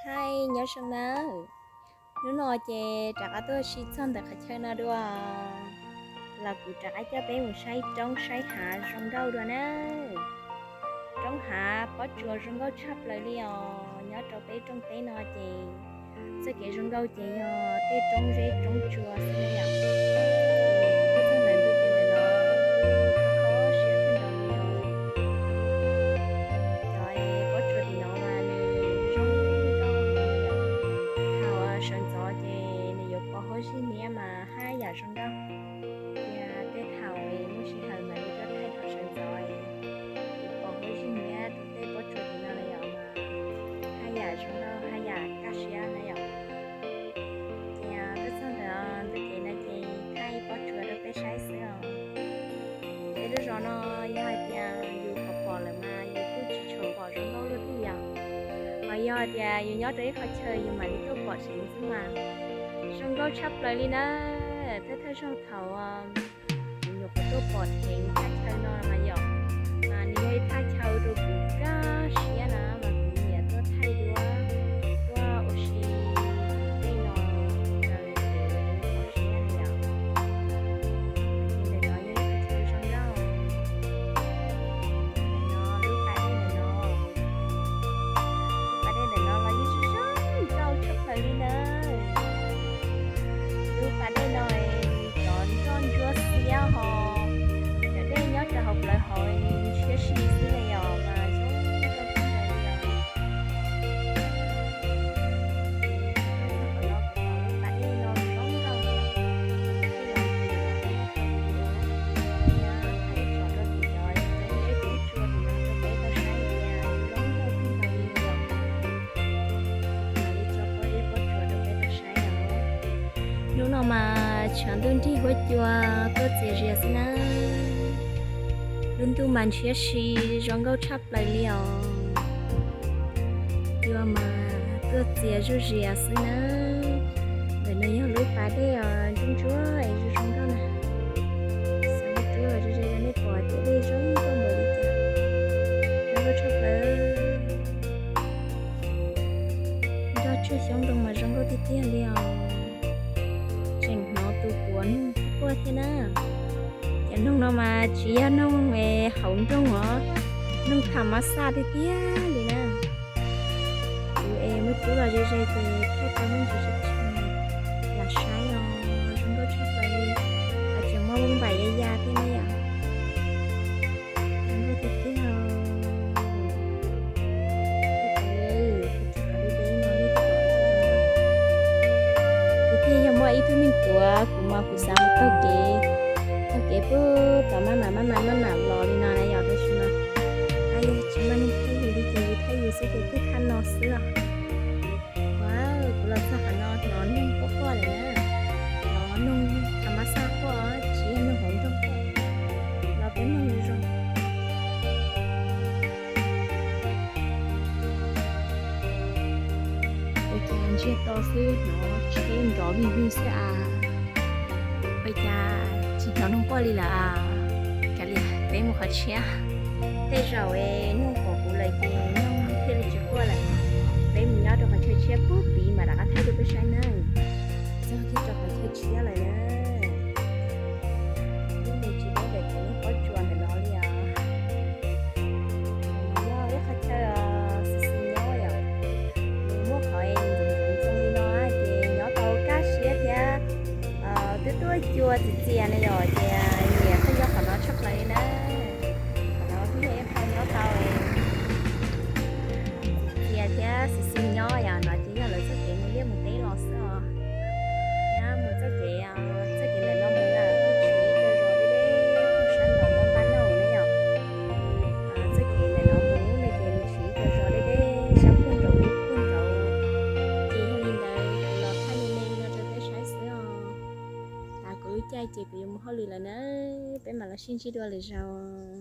Hais nyob zoo nawb, hnub no ces rov qab tuaj ua si txog ntawm qhov chaw no dua, los kuv rov qab coj peb mus saib roob saib hav zoo nkauj dua na. Roob hav pob tsuas zoo nkauj tshaj plaws li os, nyob rau peb rooj teb no ces txoj kev zoo nkauj ces yog tej roob zeb roob tsua xwb na yom. Tuaj txog ntawm ntug ces ntawm no kho siab kawg nkaus li os. Cov pob tsuas tim no mas nws zoo nkauj heev li os. Thaum sawv ntxov ces nws yuav pos huab zib hniab mas haj yam zoo nkauj. Ces tej thaum muaj sij hawm mam li tuaj thaij thaum sawv ntxov, yuav pos huab zib hniab rau tej pob tsuas tim no li os mas haj yam zoo nkauj haj yam kaj siab na yom. Ces tuaj txog ntawm ntug kev no ces thaij pob tsuas rau peb saib xwb os. Peb lub zos no yog hais tias yus pom pom lawm mas yus kuj tsis tshua pom zoo nkauj luaj twg yom. Ho yog hais tias yus nyob rau ib qhov chaw yus mam li tuaj pom dheev xwb mas zoo nkauj tshaj plaws li na. Thawj thawj zaug thaum kuv nyuam qhuav tuaj pom dheev thaj chaw no mas yom, mas nws yog ib thaj chaw rau kuv kaj siab na mas kuv nyiam tuaj thaij duab, tuaj ua si tej no raws li kuv qhov siab na yom. Ces ntawm no yog ib qhov chaw zoo nkauj. Ntawm no lub pas dej ntawm no, lub pas dej ntawm no los yeej zoo zoo nkauj tshaj plaws li na. Lub pas dej no cov nroj ntsuab xiab ho, cov dej nyob rau hauv plawv hauv ntshiab si xwb na yom, mas zoo nkauj kawg nkaus li os. Lub pas dej no zoo nkauj li os. Thaij tsom rau tim cov roob zeb roob tsua tim no rau peb tau saib tias zoo nkauj kawg nkaus li os. Mam li tso pob zeb pob tsuas rau peb tau saib os. Hnub no mas tshav ntuj nrig huab cua tuaj txias zias xwb na. Lub ntuj mas ntshiab si zoo nkauj tshaj plaws li os. Cua mas tuaj txias zuj zias xwb na. Ntawm no yog lub pas dej os, ntsuab ntsuab es zoo zoo nkauj na. Xav mus rub los ze ze rau nej pom tias dej zoo nkauj npaum li cas. Zoo nkauj tshaj plaws. Nroj tsuag xyoob ntoo mas zoo nkauj tiag tiag li os. Tseem hnov tus puav noog quaj thiab na. Cov noog no mas tsis yog noog hauv nroog os, noog tham mas xaj tiag tiag li na. Kuv es muab rub los ze ze ces thaij tau me ntsis tsis tshua lam saib os. Zoo nkauj tshaj plaws li, tseem muaj npaim ya ya thiab na yom. Zoo nkauj tiag tiag. Tiag tiag yog muaj ib tug neeg tuav kuv mas kuv xav mus taug kev, taug kev puag tom maj mam maj mam maj mam los li no na yom, tab sis mas yog tsis muaj neeg thaij yus li ces yus thaij yus xwb ces twb thaj no xwb os. Ua, kuv los txog qhov no hnov noog quaj quaj lawm na. Hnov noog tham mas xaj quaj, tsis yog noog hauv nroog quaj. Los peb mloog zoo. Ua cas ntsiag to xwb hnov tsheb nrov vij vwg xwb as. Ua cas tsis hnov noog quaj li lawm as. Kav liam, peb mus qhov tshiab. Tej zaum noog pom kuv lawm ces noog thiaj li tsis quaj lawm. Peb mus nyob rau qhov chaw tshiab puag tid mam rov qab thaij rau peb saib nawb. Txog kiag rau qhov chaw tshiab lawm na. Twb mus tsis deb ntawm cov niag pob tsuas ntawm no li os. Yog ib qhov chaw xis xis nyob yom. Nws muaj qhov ntxoov ntxoo li no ces nyob tau kaj siab thiab. Twb tuaj cua txias txias na yom, ces nyiam tuaj nyob qhov no tshaj plaws li na. Qhov no twb yog ib qho nyob tau txias thiab xis xis nyob yom, no ces yog lawv txoj kev mus liaj mus teb los xwb os. Thiab mus txoj kev, txoj kev ntawm no mus na kuj tshuav ib co zos deb deb sab nraud ua npab noj na yom. Txoj kev ntawm no mus no ces nws tshuav ib co zos deb deb sab puag nraud puag nraud. Ces yog li ntawd kuv los thaij me me no rau peb saib xwb os. Tas kuv lub caij ces kuv yuav mus hauj lwm lawm na, peb mam los sib ntsib dua lwm zaus.